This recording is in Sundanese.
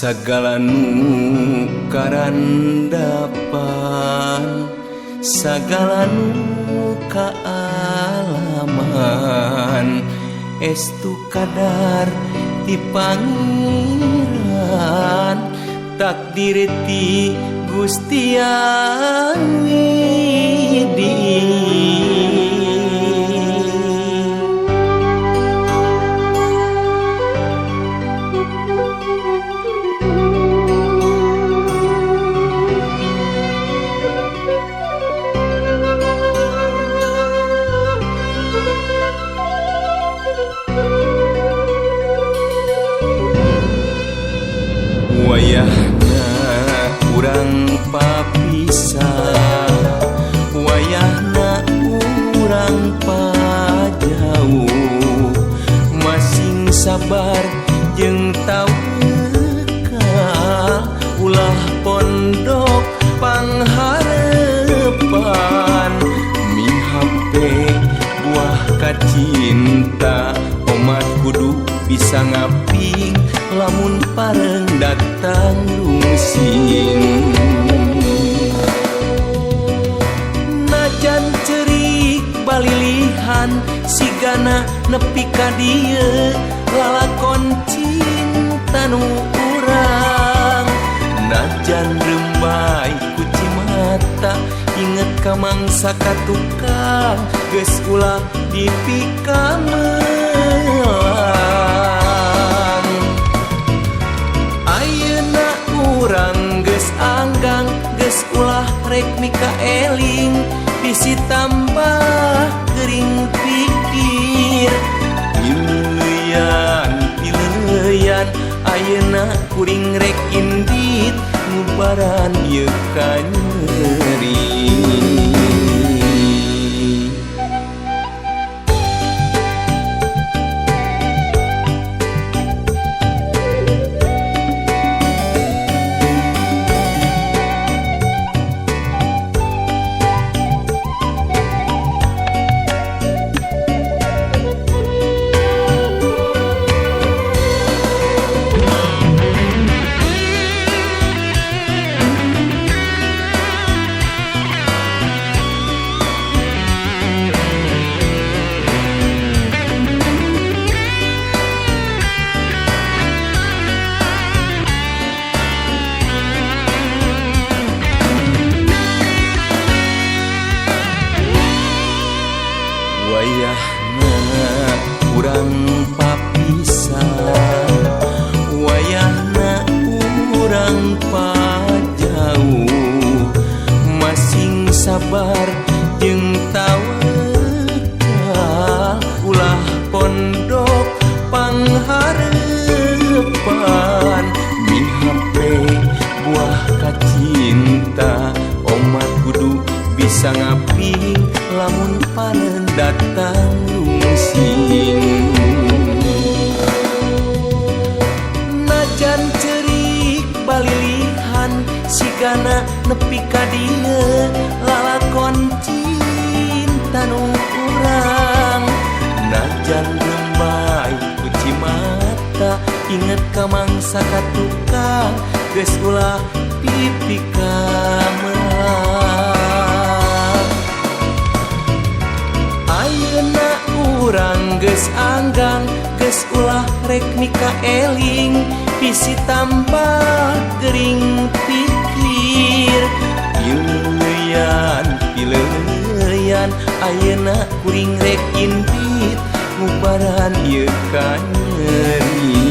Sagala nu karandapan, sagala nu kaalaman, estu kadar ti Pangeran, takdir ti Gusti Yang Widi. Wayahna urang papisah, wayahna urang pajauh, masing sabar jeung tawakal, ulah pondok pangharepan, mihape buah kacinta, omat kudu bisa ngaping lamun pareng datang rungsing. Najan cerik balilihan sigana nepi ka dieu, lalakon cinta nu urang. Najan rembay ku cimata inget ka mangsa ka tukang, geus ulah dipikamelang. Ayeuna urang geus anggang, geus ulah rek mika eling, bisi tambah gering pikir. Pileuyan pileuyan ayeuna kuring rek indit, ngubaran ieu kanyeri. Wayahna urang papisah, wayahna urang pajauh, masing sabar jeung tawakal, ulah pondok pangharepan, mihape buah kacinta, omat kudu bisa ngaping lamun panen datang rungsing. Najan cerik balilihan sigana nepi ka dieu, lalakon cinta nu urang. Najan rembay ku cimata inget ka mangsa ka tukang, geus ulah dipikamelang. Ayeuna urang geus anggang, geus ulah rek mika eling, bisi tambah gering pikir. Pileuyan pileuyan ayeuna kuring rek indit, ngubaran ieu kanyeri.